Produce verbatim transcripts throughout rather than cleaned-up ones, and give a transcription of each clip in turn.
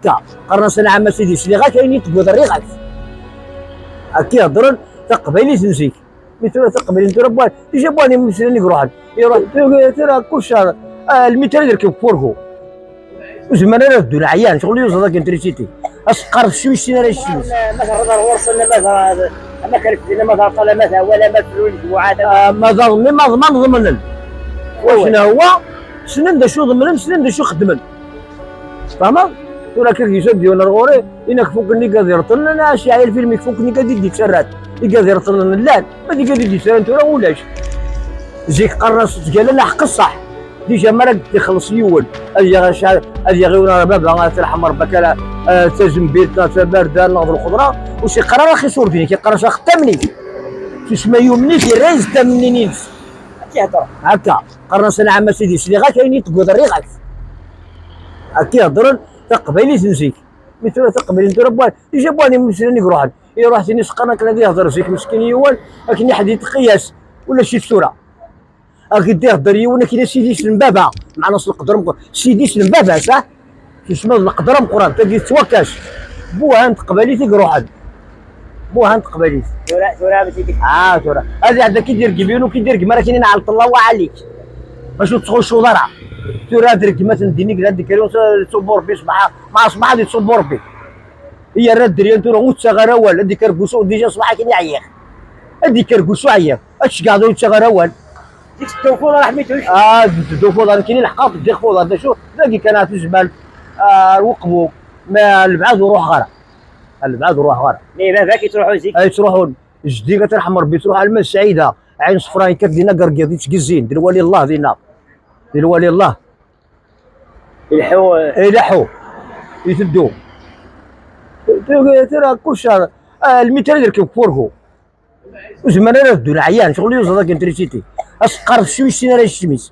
Akka, qqaren-as: "Anɛam a sidi, sliɣ-ak, ayen i d-tewwiḍ rriɣ-ak." Akka i heddren taqbaylit n zik. Mi tura taqbaylit tura bwan, déjà bwan imuslan i iruḥen. Iruḥ, tura, tura kullec, ah, lmitri ad yerkeb deg furgu. Ur zmiren ara ad ddun ɛyan, ccɣel yuẓa dagi n trisiti. Aseqqar d cwi ur yessin ara isem-is. Ma terreḍ ar ɣur-sen, ma terreḍ, ama terfed, ama terṭal, ama tawal, ama tefru, lejmuɛat, ama Ah, ma ḍ-, mi ma ḍ-, ma ḍemnen. Wac nhewwa, ssnen d acu ḍemnen, ssnen d acu xeddmen. Tfehmeḍ? Tura akka yusa-d yiwen ar ɣur-i, inak fukken igad ireṭṭlen, aci ɛya lfilm i fukken igad i d-yettarran. Igad ireṭṭlen llan, ma d igad i d-yettarran tura ulac. Zik qqaren-as ttgalla lḥeqq ṣṣeḥ. Déjà mi ara d-ixelleṣ yiwen, ad yaɣ aca-, ad yaɣ yiwen ar baba, ad t-irḥem Rebbi, akka, eh, tazembilt, neɣ tabarda, neɣ d lxeḍra, ur s-iqqar ara xis ur d-inek, iqqar-as ax tamnit. Tusma yumen-it, irra-yas tamninin-ines. Akka i heddren. Akka. Qqaren-as: "Anɛam a sidi, sliɣ-ak, ayen i d-tewwiḍ rriɣ-ak." Akka i heddren taqbaylit n zik. Mi tura taqbaylit tura bwan, déjà bwan imuslan i iruḥen. Iruḥ tin i s-qqaren akken ad ihder zik meskin yiwen, akken i ḥed itqiyas. Ulac-it tura. Akken d-ihder yiwen akken i sidi-s n baba. Meɛna s leqder meqqren. Sidi-s n baba, sah? Tusma d leqder ameqqran, tagi tettwakac. Buhan teqbaylit i iruḥen. Buhan teqbaylit. Tura, tura, mačči dik. Ah, tura. Ad iɛedda ki d-irgem yiwen, ki d-irgem ara kinin ɛelṭ Allah wa ɛalik. Bac ur tettɣuccuḍ ara. Tura ad rgem ad ten-d-inig, ad d-ikkari s uburbi ṣbeḥ, ma ṣbeḥ ad yettṣubbu Rebbi. I yerra dderya tura ur ttaɣ ara awal, ad d-ikker gusu, déjà ṣbeḥ akin ɛyiɣ. Ad d-ikker gusu ɛyiɣ. Ad tceggɛeḍ ur ttaɣ ara awal. Dik teddufuḍ ara ḥmiduc. Ah, teddufuḍ ara kini lḥqaṭ ddiɣ fuḍ, d acu? Dagi kan ar tezmal, ah, ar uqbu, ma lebɛad ur ruḥeɣ ara. Ar lebɛad ur ruḥeɣ ara. Mi baba-k yettruḥu zik? Ay yettruḥun. Jeddi ad t-irḥem Rebbi, yettruḥ alma d Saɛida. Ɛin Ṣefra, yekkat dinna gargiḍ, yettgezzin. D lwali Allah dinna. D lwali Allah. Ileḥḥu, eh. Ileḥḥu. Iteddu. Tura, tura kullec, ah, lmitri ad yerkeb deg furgu. Ur zmiren ara ad ddun ɛyan, ccɣel yuẓa dagi n trisiti. Aseqqar d cwi ur yessin ara isem-is.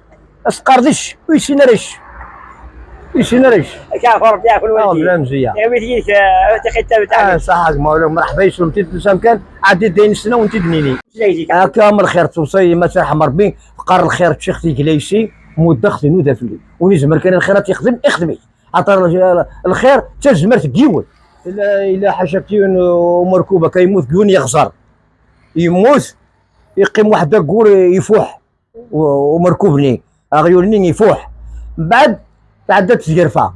Aseqqar d cc, ur yessin ara cc. Ur yessin ara cc. Akka ɣef Rebbi, ɣef Ah, lwaldin. Bla mzeyya. Iɣwit yid-k, eh, tiqit tabet Ah, ɛli. Ṣaḥa gma, wala mreḥba yeslemti-d tusam kan, ɛeddi-d ayen ssneɣ ur tent-id-nini. Akka am lxir, tewṣa yemma-s, irḥem Rebbi, teqqar: "Lxir ččiɣ-t i glaysi, muddeɣ-t inuda fell-i." Win izmer kan lxir ad t-ixdem, ixdem-it. Axaṭer l-, lxir d tazmert n yiwen. Ila, ila ḥaca yiwen umerkub akka yemmut deg yiwen yeɣẓer. Yemmut, yeqqim waḥed aggur, ifuḥ u-, umerkub-nni, aɣyul-nni ifuḥ. Mbeɛd tɛedda-d tgerfa.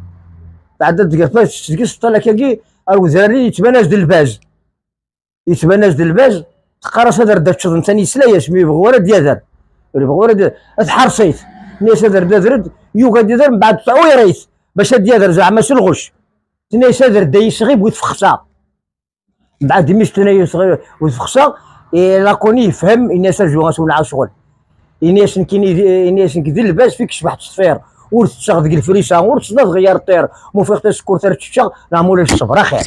Tɛedda-d tgerfa, seg-s ṭṭalak-agi ar wedrar-nni yettban-as-d lbaz. Yettban-as-d lbaz, teqqar-as: "Ad ar-d-teččeḍ." Netta yesla-yas, mi yebɣu ara d-yader. Ur yebɣu ara d-, ad tḥerṣ-it. Tenna-yas: "Ad ar-d-adred." Yugi ad yader, mbeɛd tɛuyr-it bac ad d-yader zeɛma s lɣecc. Tenna-yas: "Ad ar-d-ay isɣi bu tfexsa." Mbeɛd imi s-tenna yesɣi bu tfexsa, ilaquni yefhem, yenna-yas: "Arju, ad s-wenɛeɣ ccɣel." Ini-as nekkini, ini-as nekk di lbaz fik cbeḥ ttṣfir. Ur tetteɣ deg lfrisa, ur ttnadeɣ yar ṭṭir. Ma ufiɣ tasekkurt ara tt-ččeɣ, neɣ ma ulac ṣṣber axir.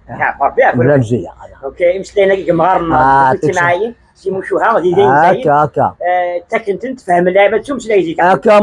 Yeɛfa Rebbi, yeɛfa Rebbi. Mla mzeyya. Ok, imeslayen-agi yemɣaren Ah, n timɛayin, s imucuha, d idayzen. Akka, akka. Eh, ttaken-ten, tfehmen lɛibad s umeslay zik. Akka.